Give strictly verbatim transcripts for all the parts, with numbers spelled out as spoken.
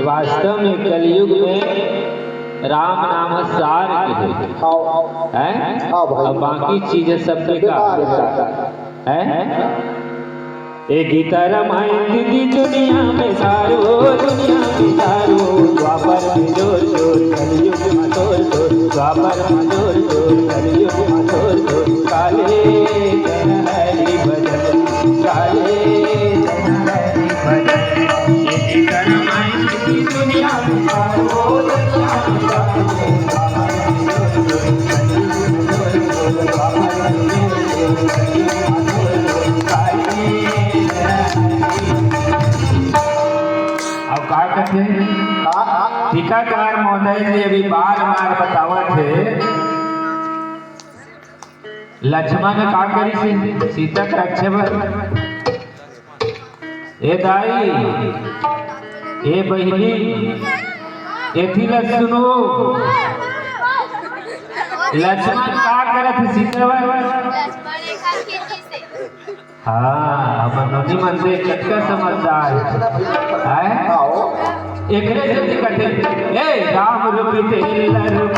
वास्तव में कलयुग में राम नाम सार के हे। हाँ। हैं? हाँ भाई। अब बाकी चीजें सब बेकार बेकार हे। हैं? ए गीता रामायण दीदी दुनिया में सारो, दुनिया में सारो, द्वापर में जोर जोर, कलयुग में जोर जोर, द्वापर में जोर जोर, कलयुग में जोर जोर, काले जन हरि भजन, काले जन हरि भजन। ए गीता रामायण दीदी दुनिया में सारो, दुनिया में सारो, द्वापर में जोर जोर, कलयुग में जोर जोर, द्वापर में जोर जोर, कलयुग में जोर जोर, काले अब का कथे? टीकाकार महोदय जी अभी बार बार बतावत हे, लक्ष्मण का करिस हे सीता के रक्षा बर। ए दाई, ए बहिनी, एती ल सुनो, लक्ष्मण का करत हे सीता बर? हाँ, हमर नोनी मन दे कतका समझदार हे। हैं? एकरे जल्दी कथे, ए, राम रूपी तेल रूप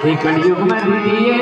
ये कलयुग में दीदी ये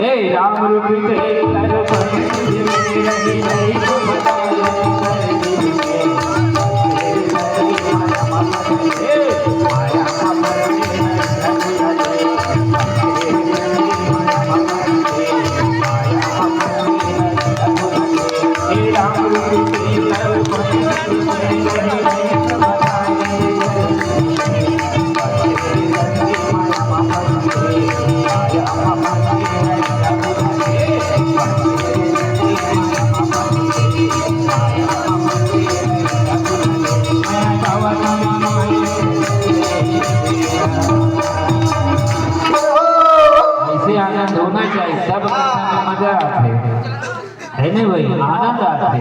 ए राम रूपी तेल ऐसे आनंद होना चाहिए, सब कथा में मजा आथे, है नहीं भाई? आनंद आथे,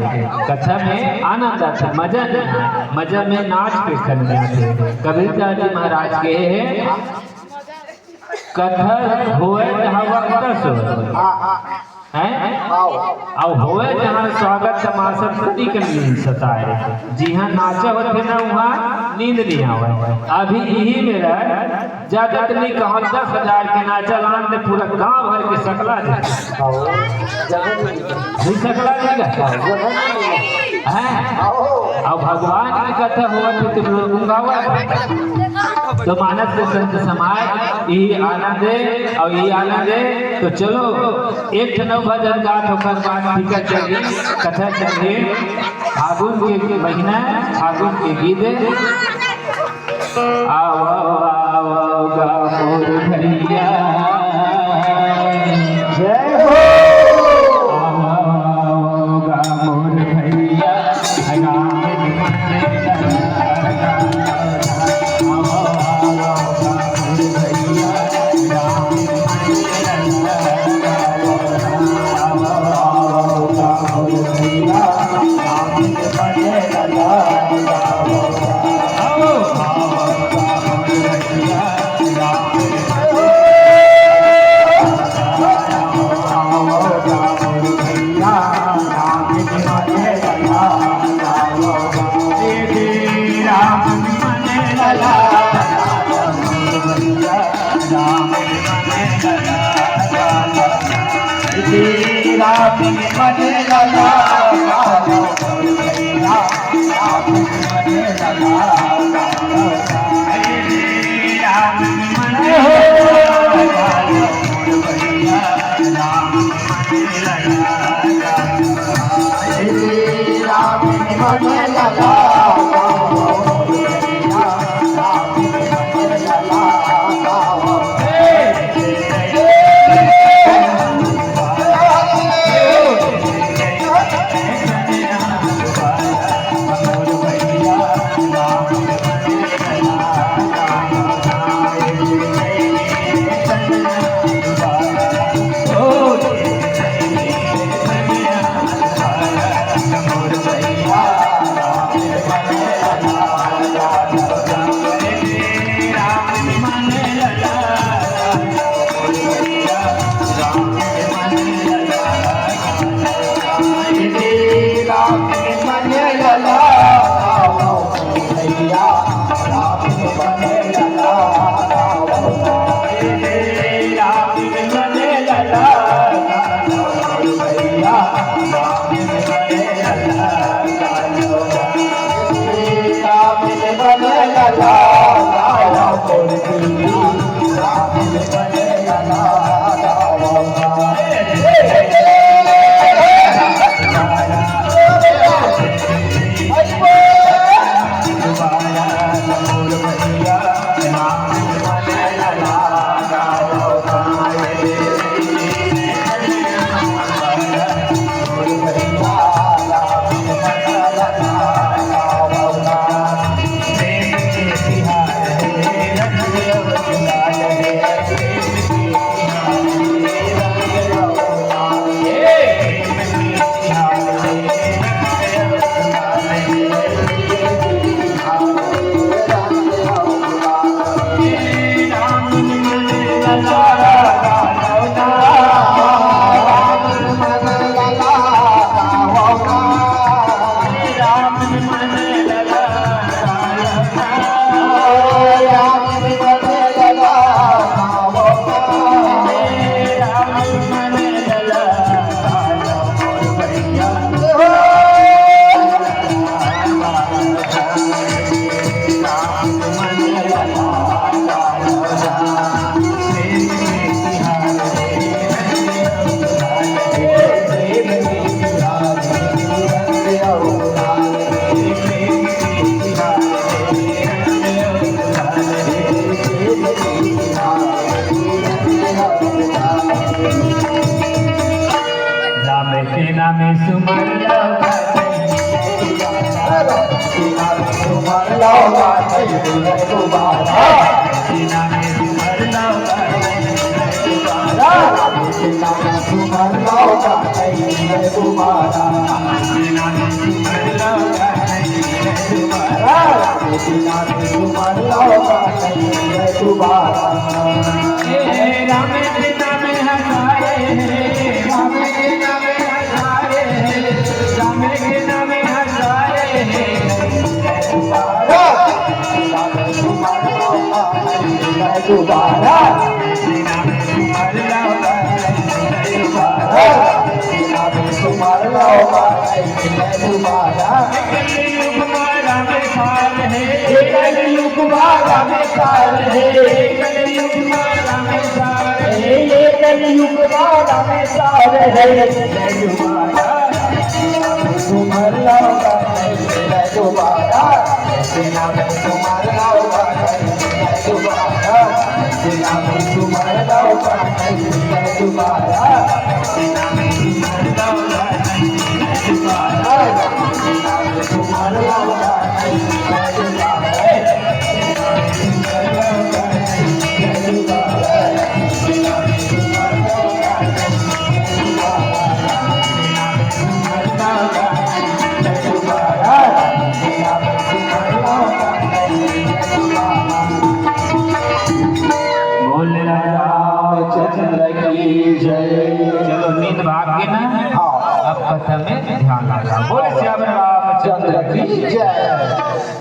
कथा में आनंद आथे, मजा नहीं, मजा में नाच पे करने आथे। कबीरदास जी महाराज कहे हैं, कथा होए जहाँ वक्ता सो, हैं? अउ होए जहाँ स्वागत तमाशा, तनिक नींद सताए, जिहाँ नाचा होथे ना, उहाँ नींद नहीं आवे। अभी इही मेरा ज्यादा तो नहीं कहा, दस हजार के नाचा लान दे, पूरा गांव भर के सकला दे। नहीं सकला देगा। हैं? अउ भगवान की कथा होवत हे तो लोग गूंगावत हे। तो मानस के संत समाज, यही आनंद हे अउ यही आनंद हे। तो चलो, एक ठन भजन गात ओकर बाद टीका चलही, कथा चलही। फागुन के महीना, फागुन के गीत हे। आवो, आवो गा मोर भैया। जय हो। आवो गा मोर भैया। राम राम के नाम सुमर लो, राम के नाम सुमर लो, राम के नाम सुमर लो, राम के नाम सुमर लो, राम के नाम सुमर लो, राम के नाम सुमर लो, राम के नाम सुमर लो। ये कलयुग वाला में सारे है, मैं दोबारा तुम्हारा लौटा नहीं, मैं दोबारा तेरा मैं तुम्हारा लौटा नहीं, मैं दोबारा तेरा मैं तुम्हारा लौटा नहीं, मैं दोबारा तेरा मैं तुम्हारा लौटा नहीं, मैं दोबारा तेरा मैं तुम्हारा लौटा नहीं, मैं दोबारा। बोल रामचंद्र की जय। चलो, नींद भाग गई ना? हाँ। अब कथा में ध्यान लगा। बोल श्याम रामचंद्र की जय।